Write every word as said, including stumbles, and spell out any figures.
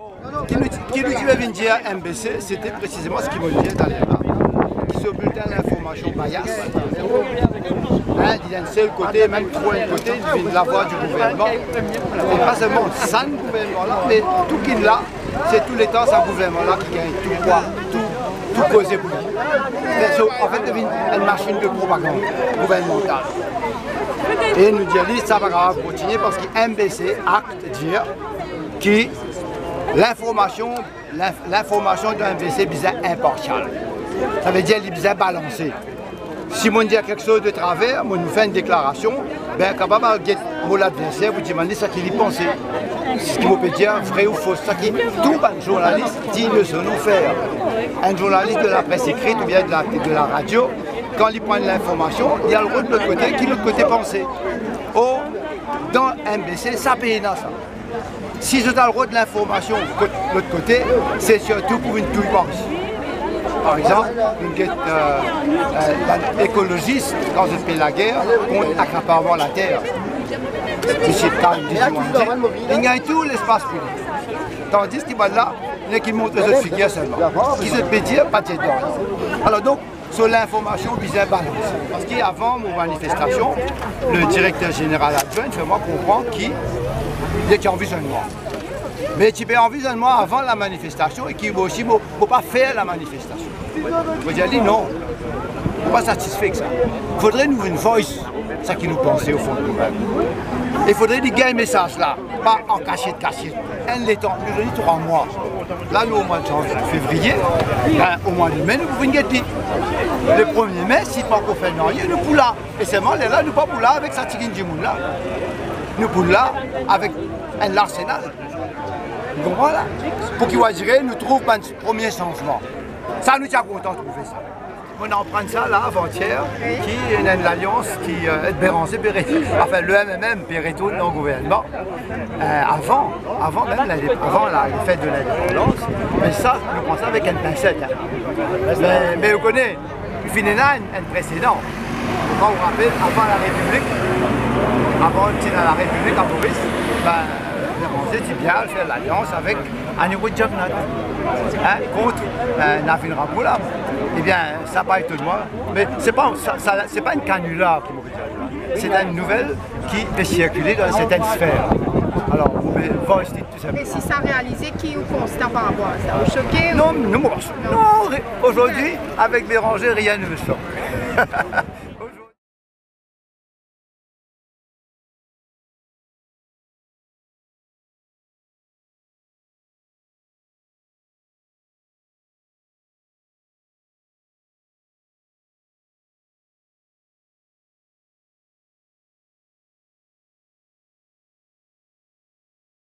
Ki nou, ki nou ti pe vinn dir MBC, se te presizeman seki mo dir taler la, ki so biltin linformasion bias, hein, li enn sel kote, mem tro enn kote, li vinn lavwa di gouvernman. E pa selman sa gouvernman la, me tou kinn la, se touletan sa gouvernman la ki gagn tou pwa, tou, tou koze pou li. Me so, anfet, li vinn enn masinn de propagand gouvernmantal. E nou dir li, sa pa kapav kontinie parski MBC akte dir ki linformasion, linf-, linformasion dan MBC bizin inparsial. Savedir li bizin balanse. Si mo dir kiksoz de traver, mo fer enn deklarasion, be kapav al get mo ladverser pou dimann li seki li panse. Seki mo pe dir vre ou fos, seki tou bann zournalis dign de so non fer. Enn zournalis de lapres ekrit oubien de la, de la radio, kan li pran linformasion, li al rod lot kote, ki lot kote panse. Or, dan MBC, sa pena sa. Si zot al rod linformasion kot, lot kote, se sirtou pou vinn touy pans. Par exanp, vinn get, euh, euh, bann ekolozis, kan zot pe lager kont akaparman later. Misie Carl Dizon, li gagn tou lespas pou li. Tandis ki bann la, nek inn montre zot figir selman. Ki zot pe dir, pa dir nanye. Alor donk, so linformasion bizin balanse. Parski avan mo manifestasion, le direkter zeneral advwin fer mwa konpran ki li ti anvi zwenn mwa. Me ti pe anvi zwenn mwa avan lamanifestasion e ki mo osi mo, mo pa fer lamanifestasion. Mo dir li, non, mo pa satisfe ek sa. Fodre nou vinn voice seki nou panse o fon nou mem. E fodre li gagn mesaz la, pa an kasiet, kasiet. Enn letan, nou donn li trwa mwa. La, nou o mwa de zanvie, fevriye, be, o mwa de me, nou pou vinn get li. Le premie me, si li pankor fer nanye, nou pou la. E selman, lerla, nou pa pou la avek sa tigit dimoun la. Nou pou la avek enn larsenal. Ou konpran la? Pou ki, on va dire, nou trouv bann premie sanzman. Sa, nou ti a kontan trouve sa. Mo'nn aprann sa la avantier, ki ena enn lalians ki, euh, Béranger Péré, anfin, le MMM pe retourn dan gouvernman. Euh, avan, avan mem lindep-, avan la, le fet de lindepandans, me sa, nou pran sa avek enn pinset, hein. Me, me ou kone, finn ena enn, enn presedan. Kan ou rapel, avan la Repiblik, avan ti ena la Repiblik a Moris, be, Béranger ti bien al fer lalians avek Anirudh Jagannath, hein, kont, euh, Naveen Ramgoolam. Ebien, sa pa etonn mwa, me se pa, sa, sa, se pa enn kanila ki mo pe dir la. Se enn nouvel ki pe sirkile dan sertenn sfer. Alor, mo pe voice it tou sinpleman. E si sa realize, ki ou konsta par rapor a sa? Ou soke? Non, ou non, mo pa soke. Non, re-, azordi, avek Béranger, rien ne me choque.